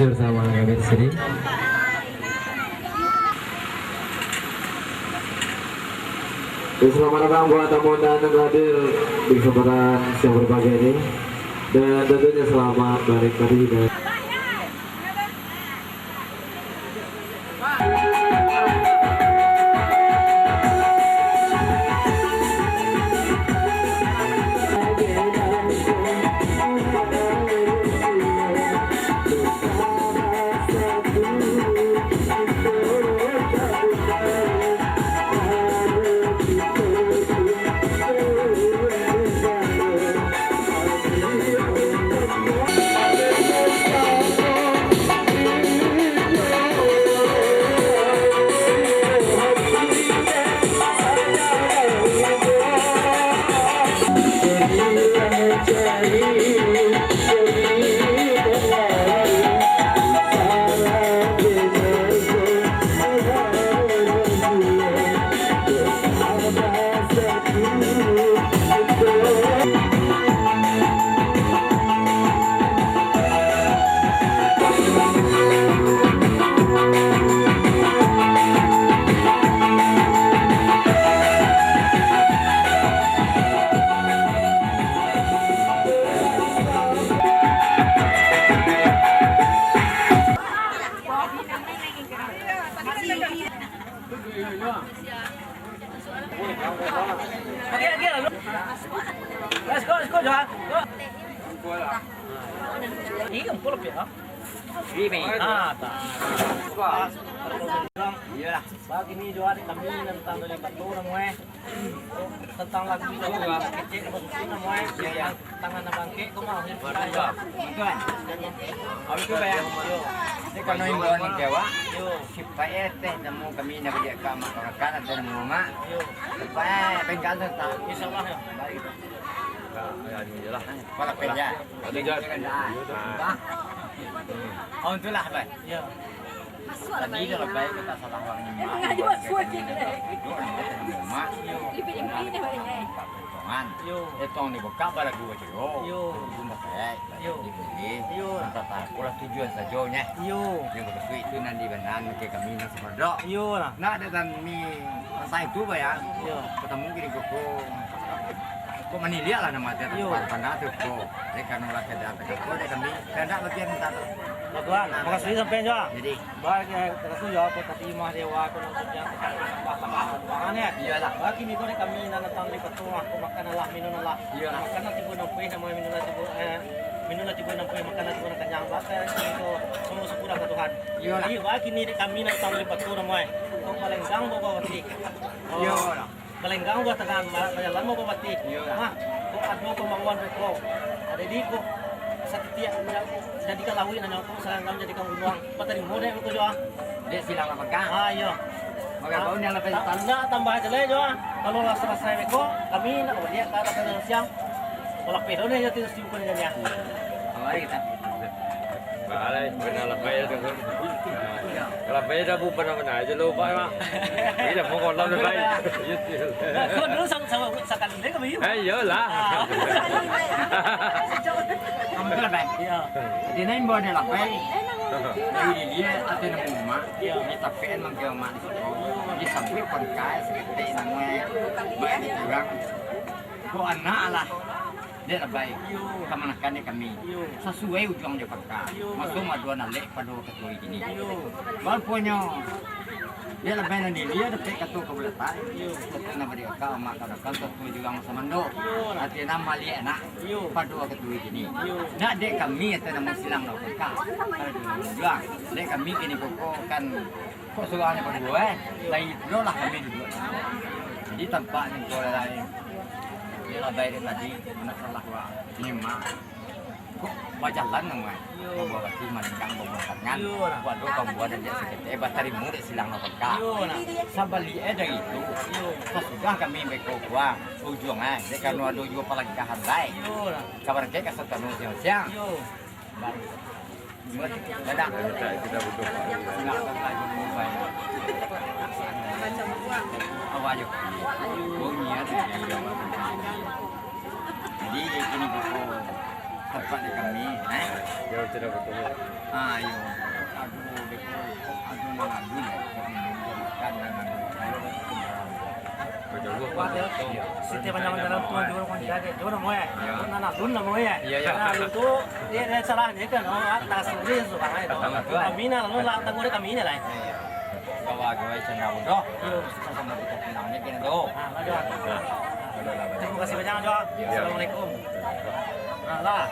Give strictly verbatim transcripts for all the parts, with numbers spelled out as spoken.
Bersama kami di sini. Ya, selamat datang buat tamu undangan yang hadir di kesempatan yang berbahagia ini. Dan tentunya selamat menikmati dan Let's go, let's go, Johan. Go. Ini kumpul lebih, ha? Ini. Ah, tak. Iyalah. Bagi ni, Johan, kami nantang dari Batu, namuah. Tantang lagu itu, kecek, bagus, namuah. Tangan abang kek, kau mau? Waduh, Bang. Tuan. Abis tu, Bang. Yo. Ini kalau imbauan ke awak, yo, sipaik teh namo kami nak baliak ka masyarakat atau namo mak. Yo. Sipaik bengkak tu tak? Insya Allah, yo. Baik. Nah, ya, ni je lah. Kepala kerja. Ada je. Dah. Oh, itulah, Bang. Yo. Tadi dah labai kata salah wang ni. Emang ada buat suai gitu, eh? Duduk dalam rumah. Yo. Lebih-lebih dah, eh. Potongan. Yo. Eh, tong ni buka balagu aja, yo. Yo. Belum pakai. Yo. Dibeli. Yo. Entah tak, kurang tujuan sajo nya. Yo. Yang betul itu nanti benar ke kami nak semedok. Yo lah. Nak ada dan ni, entah itu, Bang, ya. Yo. Ketemu gini koko. Kok maniliak lah nama dia. Yo. Tempat pandang tu, kok. Dia kan orang kerja, kok dia kami. Kandak bagian minta tu. Bagus, makasih sampai jo. Jadi. Baik, eh, terus jo, apa tadi mah dewa, aku langsung jo. Bah, bah, bah, bah, ya. Iyalah. Bagi ni kau dek kami, nan datang dari Ketua, aku makan lah, minum lah. Iyalah. Makan lah tiba nampuih, nama minum lah tiba, eh, minum lah tiba nampuih, makan lah tiba nak kenyang. Bah, eh, itu semua syukur dah ke Tuhan. Iyalah. Jadi, bagi ni dek kami, nan datang dari Ketua, nama, eh. Kau paling gang bawa batik. Iyalah. Balenggang buah tangan, ba-, bajalan mau babatih. Iyo lah. Nah, kok ado pambangunan beko. Jadi kok satitiak ja-, jadikan lawik, nanyo kok salang jadikan gunuang. Batarimo dek beko jo, ah. Dek silang lah pegang. Ah, iyo. Maka kau ni lah pegang. Tanda tambah aja lah jo, ah. Kalau lah selesai beko, kami nak baliak ka atas siang. Kalau pedo ni, ya, tidur di bukan jam, ya. Awai kita. Balai, bana labai tu. Labai dah bu bana-bana aja lo, Pak, Mak. Iya, mau kolam labai. Iya, iya. Nah, kau dulu sama, sama, sakali ni kami. Eh, iyalah. Ah. Kamu tu labai. Iya. Jadi, nain bawa dia labai. Dari dia, ada nemu mak. Iya. Dia tapi emang dia mak di situ. Dia sambil pangkai, seketik namanya. Mak dia bilang, "Kau anak lah." Dek labai, iyo, kamanakan dek kami. Iyo. Sasuai ujuang jo pangka. Iyo. Maso maduan alek pado kato kini. Iyo. Baruponyo, dek labai nan dilia dapek kato ka bulatai. Iyo. Kato nan badi aka, amak kadakan, kato jurang samando. Iyo. Ati nan maliek anak. Iyo. Pado kato kini. Iyo. Nak dek kami ati nan masilang lo pangka. Pado ujuang. Dek kami kini koko kan Kok suruahnyo baduo, eh? Iyo. Lain pulo lah kami duduak. Jadi, tampak ni ko lain. Iyo, labai dek tadi, nak salah wa. Nyimak. Kok bajalan nang, eh? Iyo. Babuah bati malinggang, babuah tangan. Iyo, nah. Waduh, pambuatan dek saketek, eh, batarimo dek silang lah pangka. Iyo, nah. Sabalik, eh, dari itu. Iyo. Sasudah kami beko buang, ujuang, eh. Dek karano ado juo palanggahan, baik. Iyo, nah. Kabar kek ka satanu siang-siang. Iyo. Dadah. Awak jo. Bunyi ado. Jadi, kini buku. Dapat di kami, eh? Yo, tidak betul. Ah, yo. Aduh, beko, aduh, nan aduh, yo. Makan, nan aduh. Siti panjang jalan tu, jual kunci adik. Jual nama, eh? Yo. Nan aduh nama, eh? Yo, yo. Nah, lu tu, dia, dia salah ni kan, oh, atas ni, suka, eh, tu. Sama tu, eh? Kami, nah, lu lah tangguh di kami ni lah, eh. Yo, yo. Bawa, bawa, isi nama, doh. Yo. Sama-sama kita kenal ni, kena, doh. Ah, aduh. Terima kasih banyak, doh. Yo. Assalamualaikum. Alah.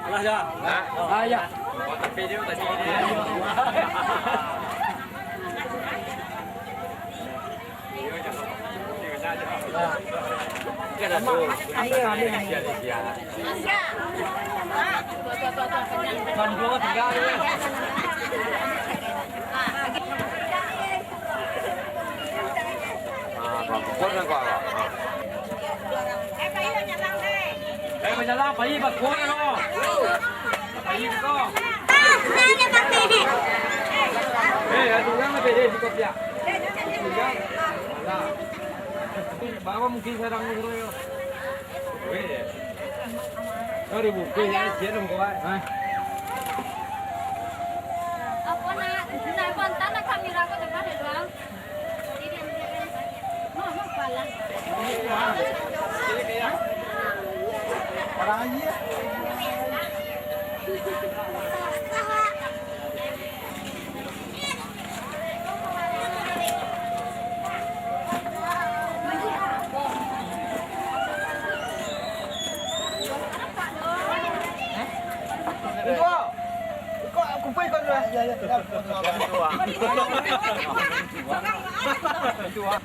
Alah, ya. Hah? Ah, ya. Eh, bajalan, pai, bakul, no. Pai, ko. Eh, ado urang lah, bede, di kopiah. Alah. Bawa mungkin sarang ni, yo. Weh. Aduh, bukan ya, dia dong, kawan. Hah? Apa nak? Nak kontak nak kamera ko depan, doang. Kok aku pergi kau dulu, eh? Ya, ya, tidak. Bantu, ah. Bantu, ah.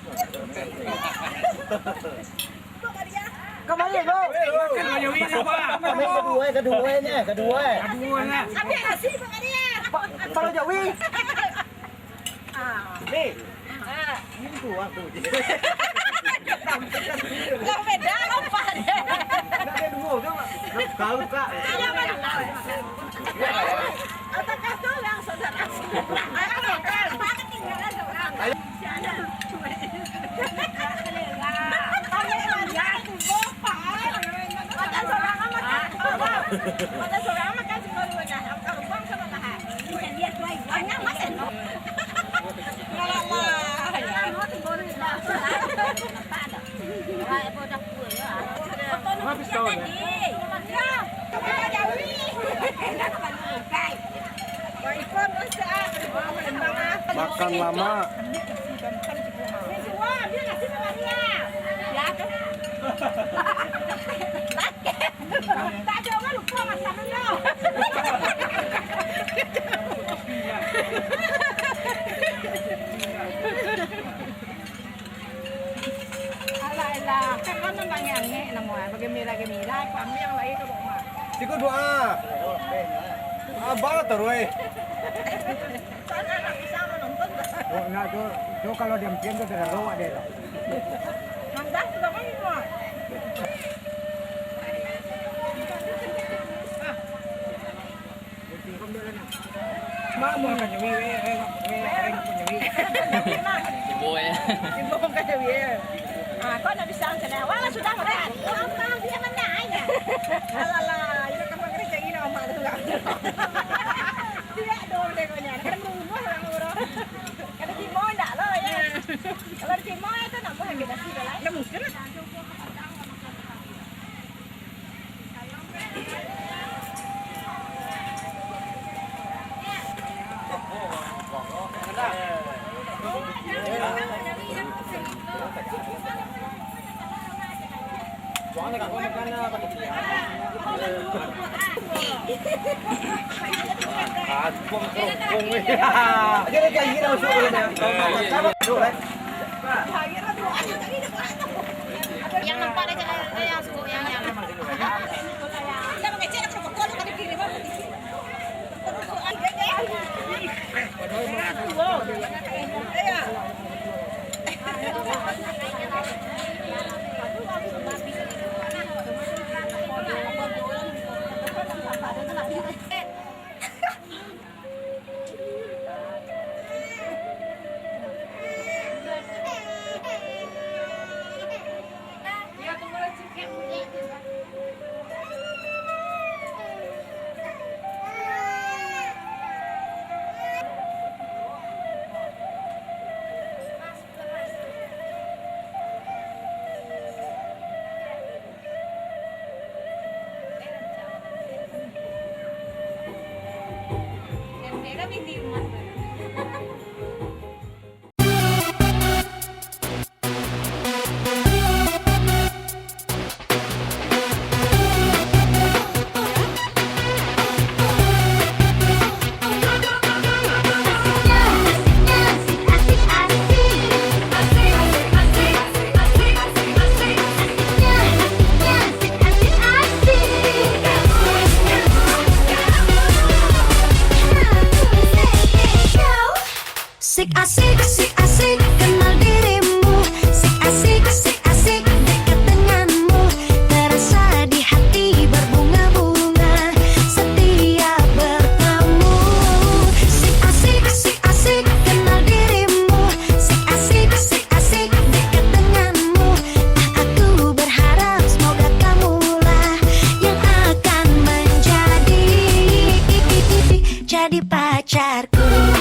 Kau balik, bro. Makan Jawi siapa? Kami kedua, eh, kedua, eh, ni, kedua, eh. Kedua, eh. Pak, kalau Jawi. Ah. Ni. Ah. Ini dua tu. Lah beda lompat. Nak ada dua tu, Mak. Tahu, Kak. Ada mana? Apakah tu yang saudara? Ayo, Kak. Mana tinggalan orang? Ayo. Siapa? Makan lama. Alah, alah, kan angek namo, bagi mila, bagi mila, aku ambil yang lain tu rumah. Siku doa. Abang taruih. Sana anak pisang menonton. Oh, nak tu, tu kalau diam-diam tu terlalu awak dia tu. Nangkah sudah main, Mak. Mak, mau akan nyuwi, weh, weh, weh, weh, weh, nyuwi. Ibo, ya. Ibo akan nyuwi, ya. Ah, kau nak bisa angkat, ya? Wah, sudah, Mak. Wah, dia mana, ya? Alah, alah, itu kan rezeki nak, Mak, tu, Mak. Tidak dong, tengoknya. Kan berubah orang, orang. Kalau di mall, ndak lo, ya. Kalau di mall, itu nak buat lagi nasi, dah lah. Ndak mungkin lah. Yang nampak dia, yang suka yang, yang. Sik asik, sik asik, kenal dirimu. Sik asik, sik asik, dekat denganmu. Terasa di hati berbunga-bunga setiap bertemu. Sik asik, sik asik, kenal dirimu. Sik asik, sik asik, dekat denganmu. Ah, aku berharap semoga kamulah yang akan menjadi, jadi pacarku.